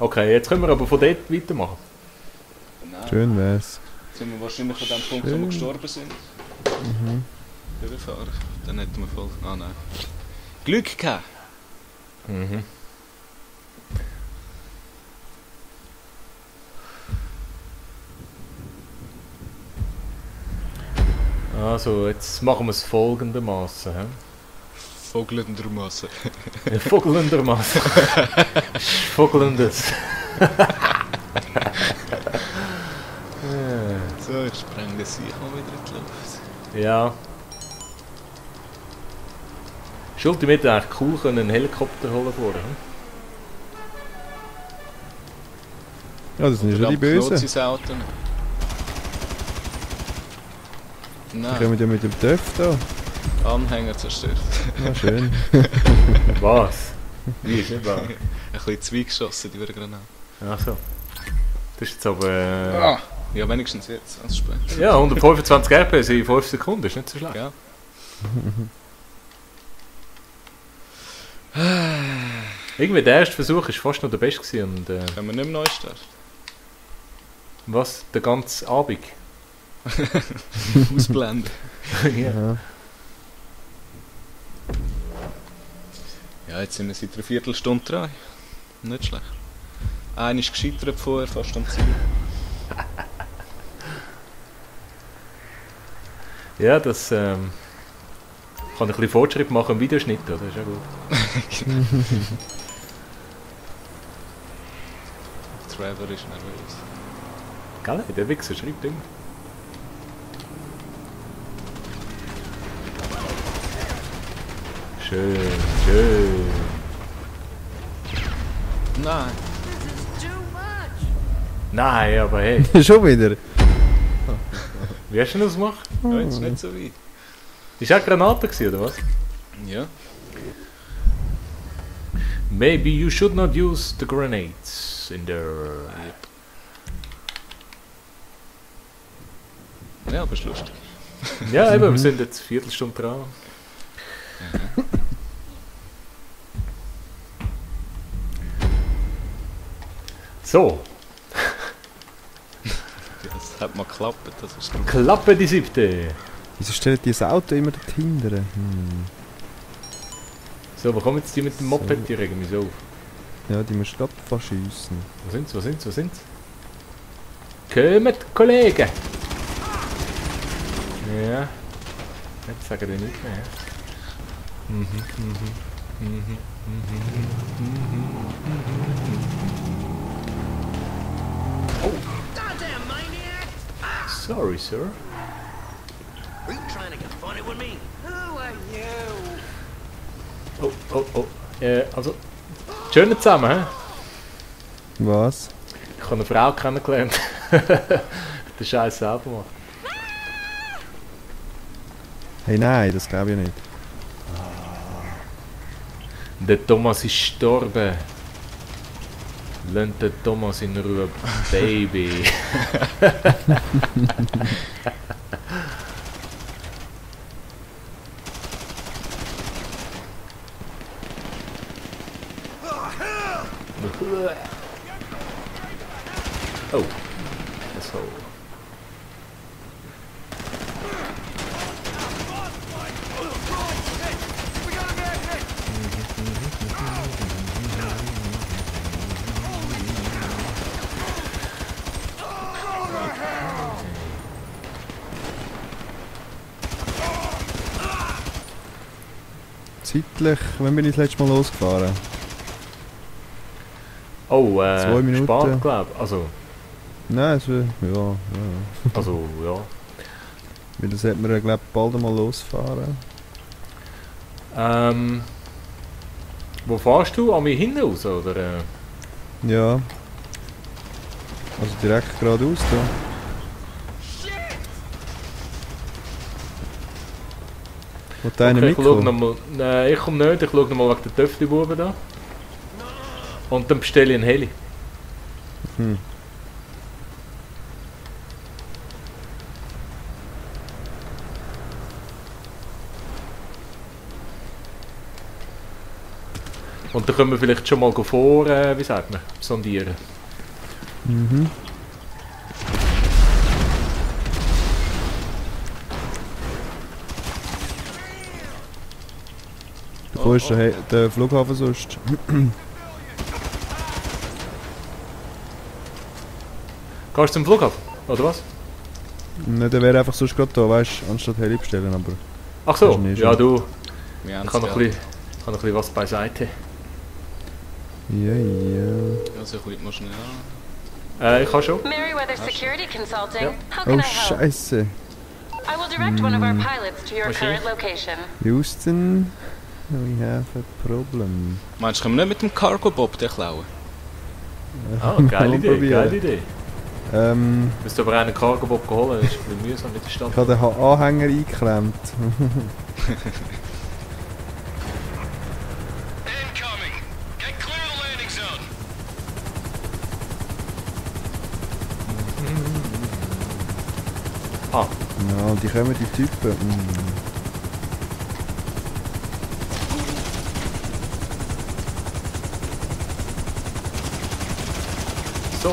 Okay, jetzt können wir aber von dort weitermachen. Nein, Schön wär's. jetzt sind wir wahrscheinlich an dem Punkt, wo wir gestorben sind. Mhm. Durchfahren. Dann hätten wir voll... Ah nein. Glück gehabt! Mhm. Also, jetzt machen wir es folgendermaßen. Vogelndermassen. Vogelndermaßen. Vogelndes. So, ich spreng das Sieg mal wieder in die Luft. Ja. Schulti mit eigentlich cool können einen Helikopter holen vorher. Hm? Ja, das sind ja schon die Bösen. Knozis Auto. Die Nein, kommen ja mit dem Töff da. Anhänger zerstört. Ah, schön. Was? Wie ist nicht wahr? Ein bisschen zweigeschossen, die Granate. Ach so. Das ist jetzt aber... Ah, ja, wenigstens jetzt, als spät. Ja, 125 RPS in 5 Sekunden ist nicht so schlecht. Ja. Irgendwie der erste Versuch war fast noch der beste gewesen und Können wir nicht mehr neu starten? was, der ganze Abend. Ausblenden. Ja. Ja. Ja, jetzt sind wir seit einer Viertelstunde dran. Nicht schlecht. Einer ist gescheitert vorher, fast am Ziel. Ja, das kann ein bisschen Fortschritt machen im Videoschnitt, oder? Das ist ja gut. Trevor ist nervös. Gell? Der Wichser schreibt immer. Schön, schön. Nein. Nein, aber hey, Schon wieder. wie hast du das gemacht? Ja, jetzt nicht so weit. Ist auch Granate gewesen, oder was? Ja. Maybe you should not use the grenades in there. Ja, aber ist lustig. Ja, eben, wir sind jetzt eine Viertelstunde dran. So, Das hat mal geklappt, das ist gut. Klappe die 7. Wieso stellt dieses Auto immer dahinter? So, wo kommen jetzt die mit dem Moped? Die regen mich so auf. Ja, die musst du gerade verschiessen. Wo sind's, wo sind's, wo sind's? Kommt, Kollegen! Ja. Jetzt sagen die nicht mehr. Goddamn maniac! Sorry, sir. Are you trying to get funny with me? Who are you? Oh, oh, oh. Also, schön zusammen, hä? Was? Ich habe eine Frau kennengelernt. Den Scheiß selber macht. Hey, nein, das glaube ich nicht. Der Thomas ist gestorben. Lasst den Thomas in Ruhe, Baby. Oh, asshole. Zeitlich, wann bin ich das letzte Mal losgefahren? Oh, 2 Minuten. Spart, glaub. Also, Nein, es ja. also, ja. Weil das hätten wir, glaube ich, bald einmal losfahren. Wo fährst du? An mir hinten raus, oder? Ja. Also direkt geradeaus da. Wollt einer Okay, ich schau mitkommen? noch mal. Nein, ich komme nicht. Ich schaue noch mal wegen der Töffli-Buben da. Und dann bestelle ich einen Heli. Hm. Und dann können wir vielleicht schon mal vor, wie sagt man, sondieren. Mhm. Wo ist der Flughafen sonst? Gehst du zum Flughafen, oder was? Ne, der wäre einfach sonst gerade da, weißt du, anstatt Heli bestellen, aber... Ach so, Das ist nicht ja schon. du, Wir ich haben habe noch, ein bisschen was beiseite. Ja, ja... Also ich will mal schnell an. Ich habe schon. Meriwether Security Consulting. Yep. How can Oh, I help? Scheiße! I will direct one of our pilots to your Was current ist? location. Houston, we have a problem. Meinst du, können wir nicht mit dem Cargo-Bob den klauen? Ah, geile Idee, Probieren. geile Idee. Müsst aber einen Cargo-Bob holen, das ist ein bisschen mühsam mit der Stadt. Ich habe den Anhänger eingeklemmt. Incoming! Get clear of the landing zone! Ah, Ja, die kommen, die Typen. so.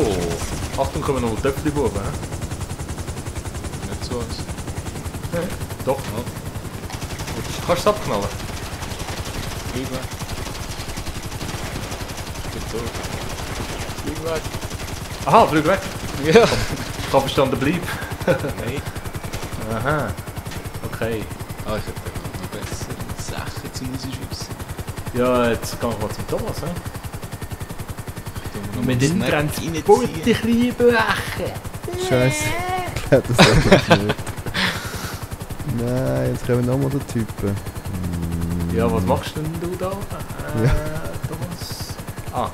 Achtung, kommen noch Töpfli-Buben, hä? Nicht so was. Doch. Kannst du es abknallen? Flieg weg. Geht durch. Flieg weg. Aha, flieg weg. Ja. Ich habe verstanden, bleib. Nein. Aha. Okay. Ah, ich hätte noch bessere Sachen zum Rausschiessen. Ja, jetzt gehen wir mal zum Thomas, hä? Mit den Transportlichen Bewachen. Scheiße. Das ist nicht. Nein, jetzt kommen nochmal so Typen. Ja, was machst denn du da? Ja. Thomas. Ah.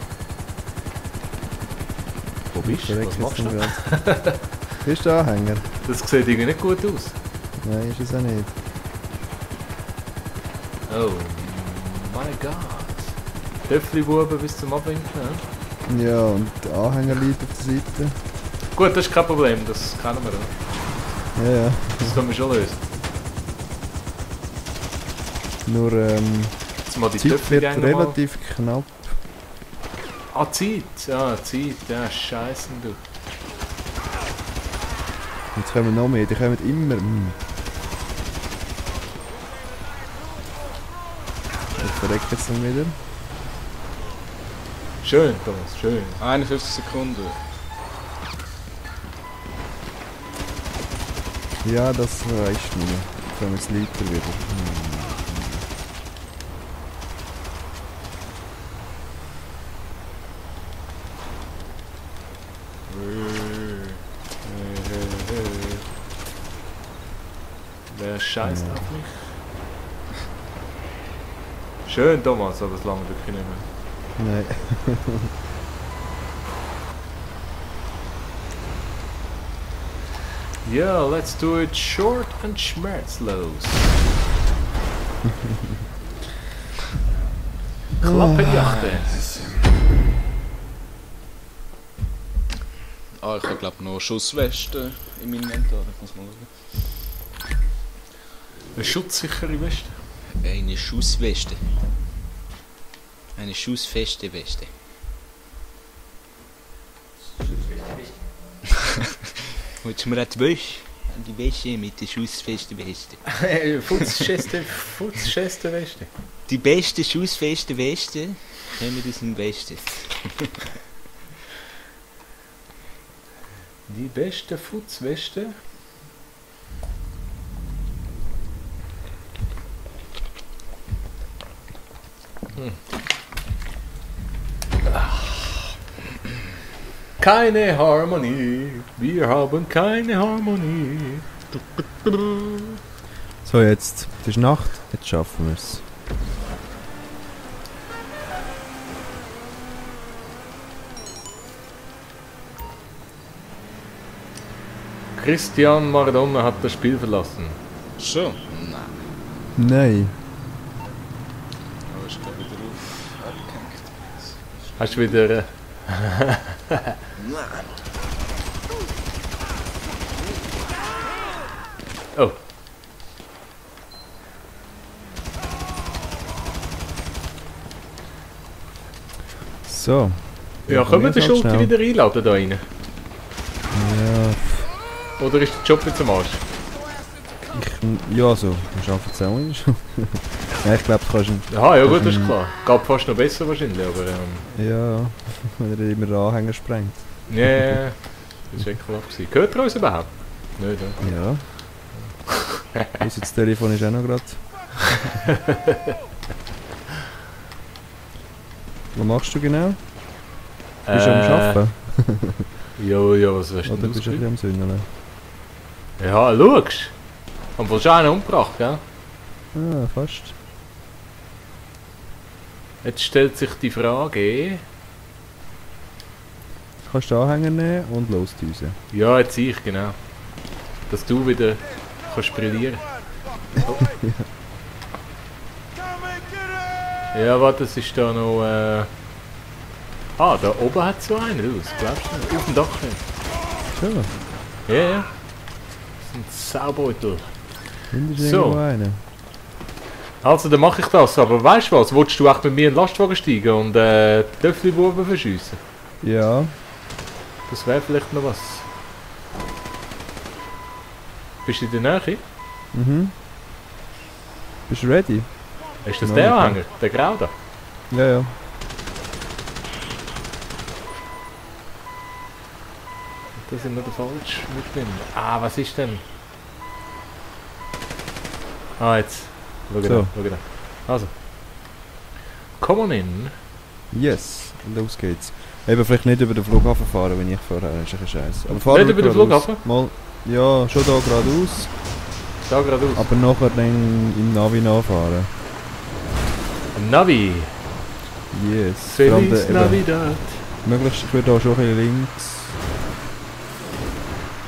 Wo bist du? Verreckt Was jetzt machst du? noch ganz. Hier ist der Anhänger. Das sieht irgendwie nicht gut aus. Nein, ist es auch nicht. Oh mein Gott. Töpfli-Buben bis zum Abwinken, ne? Ja, und der Anhänger liegt auf der Seite. Gut, das ist kein Problem, das kennen wir auch. Ja, ja. Das können wir schon lösen. Nur, Jetzt mal die die Zeit wird Töpfli-Gänge mal. relativ knapp. Ah, Zeit. Ja, Zeit. Ja, scheiße, du. Jetzt kommen noch mehr, die kommen immer. Ich verrecke jetzt dann wieder. Schön, Thomas, schön. 51 Sekunden. Ja, das reicht mir. Jetzt kommen jetzt Leiter wieder. Wer scheißt auf mich? Schön, Thomas, aber es lange wirklich nicht mehr. Nein. Ja, let's do it short and schmerzlos. Klappenjachte. Ah, ich habe glaube noch Schussweste in meinem Inventar. Ich muss mal schauen. Eine schutzsichere Weste. Eine Schussweste. Eine schussfeste Weste. Willst du mir auch die Wäsche? Die Wäsche mit der schussfesten Weste. Futzscheste Weste. Die beste schussfeste Weste kommen aus dem Westen. Die beste Futzweste. Keine Harmonie, wir haben keine Harmonie. So, jetzt. Es ist Nacht, jetzt schaffen wir es. Christian Maradona hat das Spiel verlassen. Schon? Nein. Nein. Aber ich glaube wieder auf. Abgehängt. Hast du wieder... Oh. So. Ja, können wir den halt Schulti wieder einladen da rein? Ja, Oder ist der Job jetzt am Arsch? ja so. Wir schaffen es auch nicht. Ja, ich glaube, du kannst ihn... Aha, ja gut, das ist klar. Geht fast noch besser wahrscheinlich, aber Ja, wenn er immer den Anhänger sprengt. ja, das war ekelhaft gewesen. Hört er uns überhaupt? Nicht, ja. Ja. Das Telefon ist auch noch gerade. Was machst du genau? Bist du am Arbeiten? Ja, was hast du Oder denn bist du ein bisschen am Sündeln? Ja, schaust. Haben wohl schon einen umgebracht, gell? Ah, fast. Jetzt stellt sich die Frage... Du kannst den Anhänger nehmen und losdüsen. Ja, jetzt ich, genau. Dass du wieder kannst brillieren. Oh. Ja, warte, das ist da noch... Ah, da oben hat es so einen, du, das glaubst du nicht. Auf dem Dach nicht. Schon? Ja, ja. Das sind Saubeutel. Hinter ist So. irgendwo einer. Also, dann mache ich das. Aber weißt du was? Wolltest du echt mit mir in den Lastwagen steigen und Töffli-Buben verschiessen? Ja. Das wäre vielleicht noch was. Bist du in der Nähe? Mhm. Bist du ready? Ist das Ja, der okay. Anhänger? Der Grau da? Ja, ja. Das sind noch der falsch mitnehmen. Ah, was ist denn? Ah, jetzt. Schau So. da, schau da. Also. Come on in. Yes. Los geht's. Eben vielleicht nicht über den Flughafen fahren, wenn ich vorher, das ist ein Scheiß. Aber fahren Nicht wir über den geradeaus. Flughafen? Mal, ja, schon da geradeaus. Da geradeaus. Aber nachher dann im Navi nachfahren. Navi. Yes. Vor allem Feliz eben, Navidad. möglichst, ich würde da schon ein bisschen links.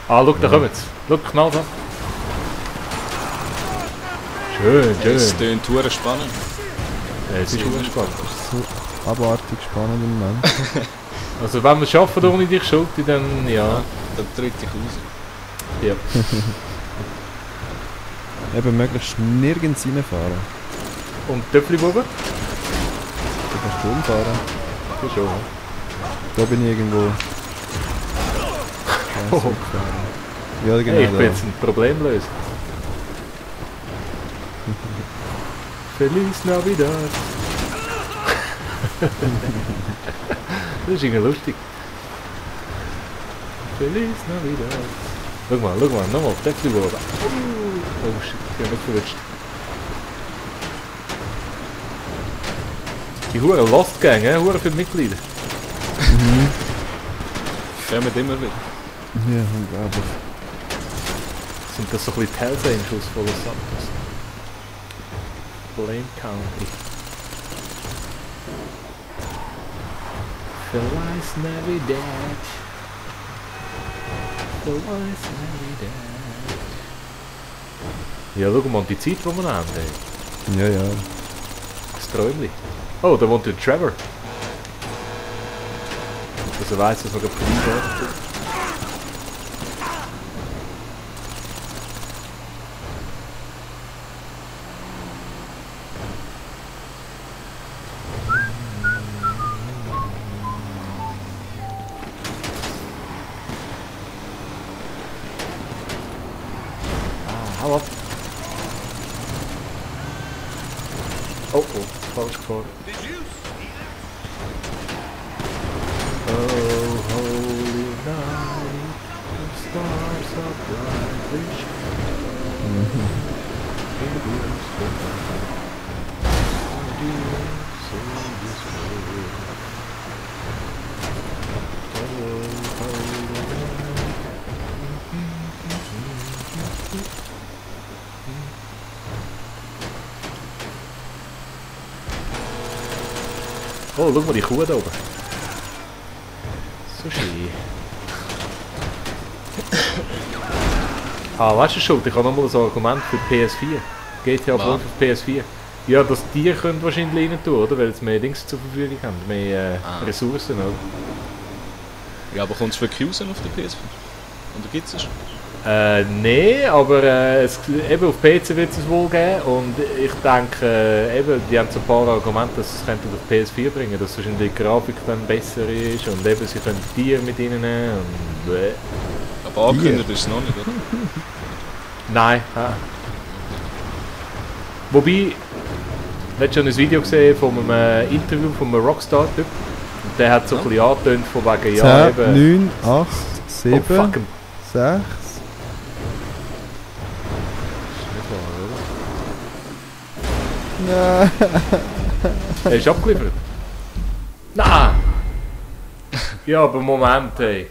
Ah, schau, da kommen sie. Schau, knall da. Schön, Es schön. tönt hure spannend. Ja, es ist Sehr gut spannend. So abartig spannend im Moment. Also wenn wir es schaffen ohne dich Schulti, dann ja. Dann tritt ich raus. Ja. Eben möglichst nirgends reinfahren. Und Töffli-Buben? Du kannst du umfahren. Ja, schon. Da bin ich irgendwo. Oh. Ja, genau. Hey, ich da. bin jetzt ein Problemlöser. Feliz Navidad. Das ist irgendwie lustig. Feliz Navidad. Schau mal, nochmal, Töffli-Buben. Oh shit, ich bin noch verrutscht. Die hure Lost Gang, hure viele Mitglieder. Kommen immer wieder. Ja, unglaublich. Sind das so ein bisschen Hells Angels von Los Santos? Blaine County. Feliz Navidad. Feliz Navidad. Ja, schau mal, die Zeit, die wir haben, ey. Ja, ja. Das Träumchen. Oh, da wohnt der Trevor. Dass er weiss, dass wir gerade vorbei. Hau ab. Oh, falsch gefahren. Oh, holy night, the stars are brightly shining. It is the night, my dear soul is free. Oh, holy night. Oh, schau mal die Kuh da oben. So schön. Ah, weißt du schon, ich habe nochmal ein Argument für die PS4. GTA 5 auf PS4. Ja, dass die können wahrscheinlich rein tun, oder? Weil sie mehr Dings zur Verfügung haben, mehr Ressourcen, oder? Ja, aber kommt es wirklich raus auf der PS4? Oder gibt es es? Nee, aber eben auf PC wird es wohl geben und ich denke, eben, die haben so ein paar Argumente, dass sie es könnten auf PS4 bringen, dass wahrscheinlich die Grafik dann besser ist und eben sie können Tiere mit ihnen nehmen und Aber angekündigt ist es noch nicht, oder? Nein. Wobei, du hast schon ein Video gesehen von einem Interview von einem Rockstar-Typ und der hat so ein bisschen angetönt von wegen, 10, eben... 9, 8, 7, Oh, fuck, 6. Nein. er ist abgeliefert. Nein! Ja, aber Moment, hey.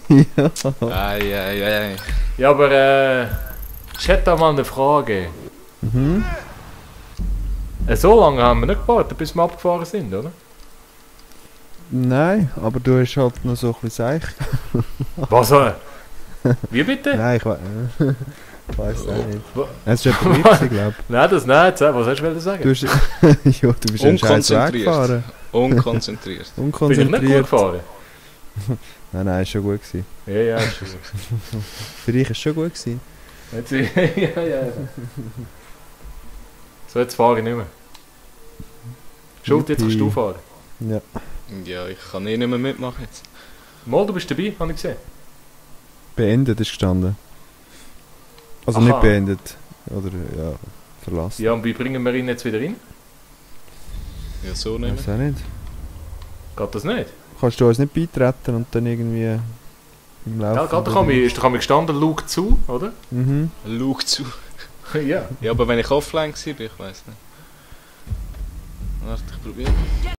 Ja. Ei. Ja, aber ich hätte da mal eine Frage. Mhm. So lange haben wir nicht gewartet, bis wir abgefahren sind, oder? Nein, aber du hast halt noch so ein bisschen Seich. Was? Wie bitte? Nein, ich weiß auch nicht. Wa- Es ist etwas witzig, glaube Nein, das nicht. Was hast du sagen? du. Ja, du bist einen scheiß Weg gefahren. Unkonzentriert. Bin ich nicht gut Unkonzentriert. gefahren? Nein, ist schon gut gewesen. Ja, ist schon. Für dich ist es schon gut gewesen. Jetzt, ja. So, jetzt fahre ich nicht mehr. Schuld, jetzt kannst du fahren. Ja. Ja, ich kann eh nicht mehr mitmachen jetzt. Mal, du bist dabei, habe ich gesehen. Beendet ist gestanden. Also Aha. nicht beendet. Oder ja, verlassen. Ja, und wie bringen wir ihn jetzt wieder rein? Ja, so Ich nicht weiß mehr. auch nicht. Geht das nicht? Kannst du uns nicht beitreten und dann irgendwie im Laufe... Ja, gerade ist doch gestanden, Luke zu, oder? Mhm. Schau zu. Ja. Ja, aber wenn ich offline war, ich weiß nicht. Warte, ich probiere.